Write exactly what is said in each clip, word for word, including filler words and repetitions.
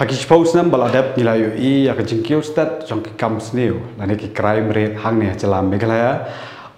Ha ki shiphew snem ba la dep ngi la ïohi ïa ka jingkiew stet jong ki kam sniew lane ki crime rate hangne ha jylla Meghalaya.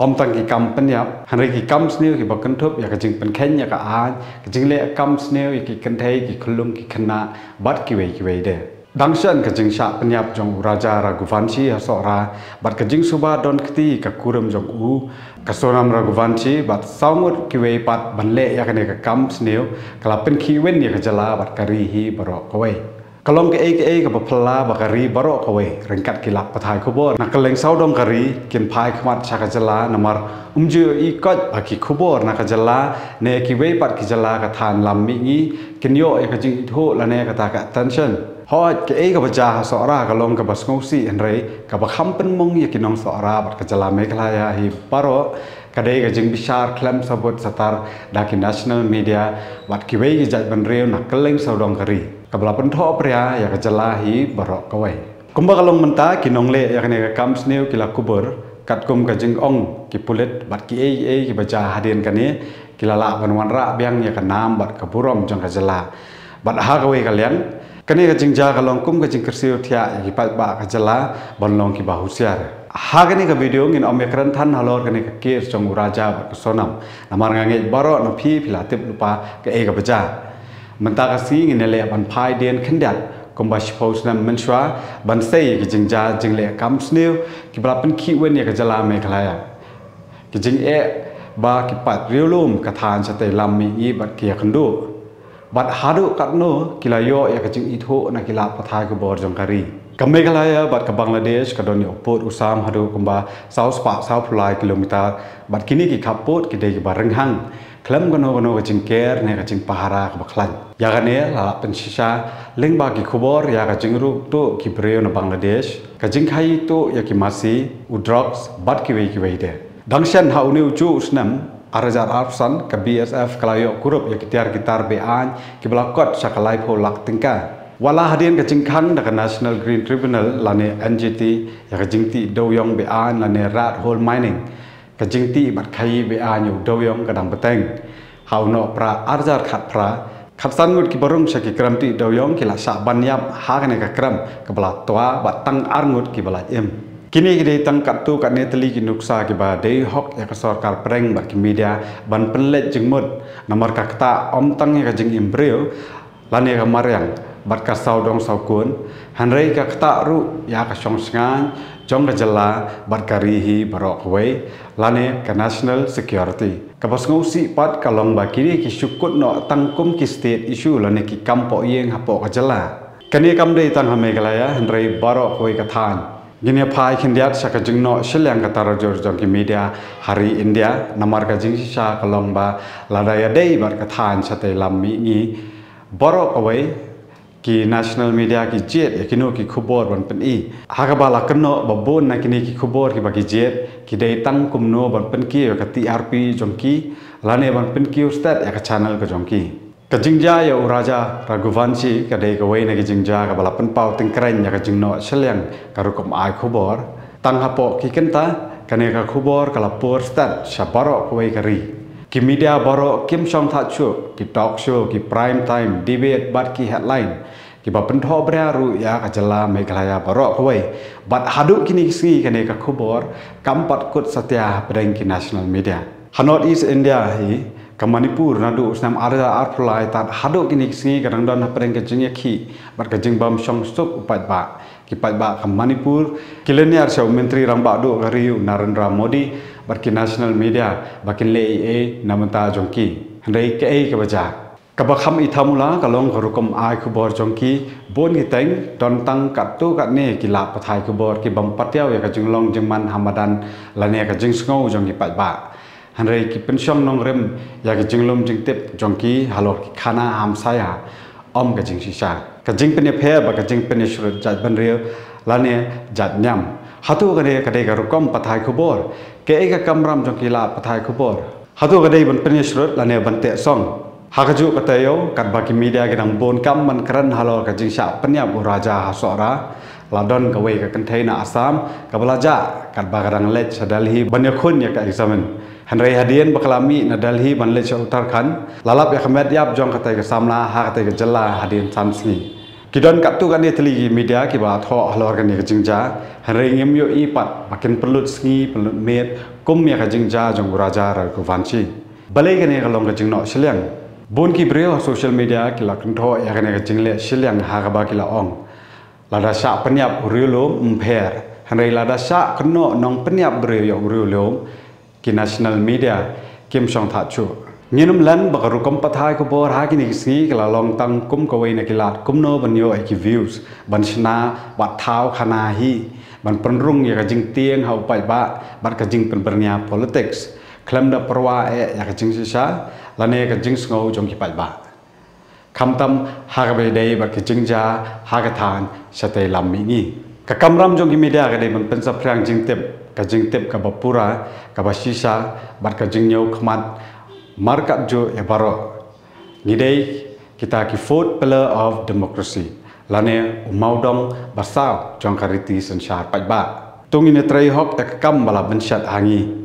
Ym tang ki kam pynïap, hynrei ki kam sniew kiba kynthup ïa ka jingpynkheiñ ïa ka aiñ, ka jingleh kam sniew ïa ki kynthei, ki khyllung, ki khynnah bad kiwei kiwei de. Dang shen ka jingshah pynïap jong u Raja Raghuvanshi ha Sohra bad ka jingsuba don kti ka kurim jong u, ka Sonam Raghuvanshi bad saw ngut kiwei pat ban leh ïa kane ka kam sniew, ka la pynkhih win ïa ka jylla bad ka ri hi baroh kawei. Ka long kaei kaei kaba phylla ba ka ri baroh kawei ryngkat ki lad pathai khubor na kylleng sawdong ka ri kin phai khmat sha ka jylla, namar ym ju ïohi koit ba ki khubor na ka jylla ne kiwei pat ki jylla ka thaiñ lam mihngi kin ïoh ïa ka jingithuh lane kata ka attention. Hooid, kaei kaba jia ha Sohra ka long kaba sngewsih, hynrei kaba kham pynmong ïa ki nong Sohra bad ka jylla Meghalaya hi baroh ka dei ka jingbishar khlem sabut satar da ki national media bad kiwei ki jaitbynriew na kylleng sawdong ka ri, kaba la pynthohpria ïa ka jylla hi baroh kawei. Kumba ka long mynta, ki nongleh ïa kane ka kam sniew ki la kubur katkum ka jingong ki pulit bad kiei kiei kiba jia hadien kane ki la lah ban wanrah biang ïa ka nam bad ka burom jong ka jylla. Bad ha kawei ka liang, kane ka jingjia ka long kum ka jingkyrsiew thiah ïa ki paidbah ka jylla ban long kiba husiar. Ha kane ka video ngin ym ïakren than halor kane ka case jong u Raja bad ka Sonam, namar nga ngeit baroh na phi phi la tip lypa kaei kaba jia. Mynta ka sngi ngin ïaleh ban phai dien khyndiat kumba shiphew snem mynshuwa ban sei ïa ki jingjia jingleh kam sniew kiba la pynkhih win ïa ka jylla Meghalaya. Ki jingeh ba ki paid riewlum ka thaiñ shatei lam mihngi bad ki ïakynduh. Bad haduh katno ki la ïoh ïa ka jingithuh na ki lad pathai khubor jong ka ri. Ka Meghalaya bad ka Bangladesh ka don ïa u pud u sam haduh kumba saw spah saw phew lai kilometer, bad kine ki khappud ki dei kiba rynghang khlem kano kano ka jingker ne ka jingpahara kaba khlaiñ. Ïa kane la lah pynshisha lyngba ki khubor ïa ka jingruh tuh ki briew na Bangladesh, ka jingkhaïi tuh ïa ki masi, u drugs bad kiwei kiwei de. Dang shen ha une u juh u snem ar hajar arphew san, ka B S F ka la ïoh kurup ïa ki tiar ki tar be-aiñ kiba la kot sha ka laiphew lak tyngka. Wat la hadien ka jingkhang da ka National Green Tribunal lane N G T ïa ka jingtih dewïong be-aiñ lane rat hole mining, ka jingtih bad khaïi be-aiñ ïa u dewïong ka dang bteng. Ha u Nohprah ar hajar khatphra, khatsan ngut kiba rung sha ki krem tih dewïong ki la shah ban ïap ha kane ka krem kaba la twa bad tang ar ngut kiba la im. Kine ki dei tang katto katne tylli ki nuksa kiba dei hok ïa ka sorkar pdeng bad ki media ban pynleit jingmut, namar ka ktah ym tang ïa ka jingim briew lane ka mariang bad ka sawdong sawkun, hynrei ka ktah ruh ïa ka shongshngaiñ jong ka jylla bad ka ri hi baroh kawei, lane ka national security. Kaba sngewsih pat ka long ba kine ki shu kut noh tang kum ki state issue lane ki kam pohïing hapoh ka jylla. Kane kam dei tang ha Meghalaya, hynrei baroh kawei ka thaiñ. Ngin ïa phai khyndiat sha ka jingnoh shiliang ka tarajur jong ki media ha ri India, namar ka jingshisha ka long ba lada ïadei bad ka thaiñ shatei lam mihngi, baroh kawei ki national media ki jied ïa kino ki khubor ban pyni. Ha kaba la kynnoh ba bun na kine ki khubor kiba ki jied ki dei tang kumno ban pynkiew ïa ka T R P jong ki lane ban pynkiew stet ïa ka channel ka jong ki. Ka jingjia ïa u Raja Raghuvanshi ka dei kawei na ki jingjia kaba la pynpaw tyngkreiñ ïa ka jingnoh shiliang ka rukom ai khubor. Tang hapoh ki kynta, kane ka khubor ka la pur stet sha baroh kawei ka ri. Ki media baroh kim shong thait shuh, ki talk show, ki prime time debate bad ki headline kiba pynthohbria ruh ïa ka jylla Meghalaya baroh kawei. Bad haduh kine ki sngi kane ka khubor kam pat kut satia hapdeng ki national media. Ha North East India hi, ka Manipur naduh u snem ar hajar arphew lai tad haduh kine ki sngi ka dang don hapdeng ka jingïakhih bad ka jingbym shong suk u paidbah. Ki paidbah ka Manipur ki lynñiar sha u Myntri Rangbah Duh ka ri u Narendra Modi bad ki national media ba kin leh ei ei na bynta jong ki. Hynrei kaei kaba jia? Kaba kham ithamula ka long ka rukom ai khubor jong ki. Bun ki teng don tang katto katne ki lad pathai khubor ki bym patiaw ïa ka jinglong jingman ha madan lane ka jingsngew jong ki paidbah. Hynrei ki pynshong nongrim ïa ka jinglum jingtip jong ki halor ki khana hamsaïa, ym ka jingshisha. Ka jingpynïapher bad ka jingpynïashrut jaitbynriew lane jaitniam. Hato kane ka dei ka rukom pathai khubor? Kaei ka kamram jong ki lad pathai khubor? Hato ka dei ban pynïashrut lane ban teh song? Ha kajuh ka taïew, katba ki media ki dang bun kam ban kren halor ka jingshah pynïap u Raja ha Sohra, la don kawei ka kynthei na Assam kaba la jah katba ka dang leit sha Delhi ban ïakhun ïa ka eksamin. Hynrei hadien ba ka la mih na Delhi ban leit sha Uttarakhand, la lap ïa ka met ïap jong katei ka samla ha katei ka jylla hadien san sngi. Ki don katto katne tylli ki media kiba thoh halor kane ka jingjia, hynrei ngim ïohi pat ba kin pynlut sngi pynlut miet kum ïa ka jingjia jong u Raja Raghuvanshi. Balei kane ka long ka jingnoh shiliang? Bun ki briew ha social media ki la kynthoh ïa kane ka jingleh shiliang ha kaba ki la ong, lada shah pynïap u riewlum ym pher, hynrei lada shah kynnoh nongpynïap briew ïa u riewlum, ki national media kim shong thah shuh. Ngin ym len ba ka rukom pathai khubor ha kine ki sngi ka la long tang kum kawei na ki lad kumno ban ïoh ïa ki views, ban shna wat thaw khana hi, ban pynrung ïa ka jingtieng ha u paidbah bad ka jingpynbyrngia politics khlem da pyrwa eh ïa ka jingshisha lane ka jingsngew jong ki paidbah. Khamtam ha kaba ïadei bad ka jingjia ha ka thaiñ shatei lam mihngi. Ka kamram jong ki media ka dei ban pynsaphriang jingtip, ka jingtip kaba pura, kaba shisha bad ka jingñiew khmat markat juh ïa baroh. Ngi dei kita ki fourth pillar of democracy lane u mawdong ba saw jong ka riti synshar paidbah. To ngin ïatrei hok ïa ka kam ba la bynshet ha ngi.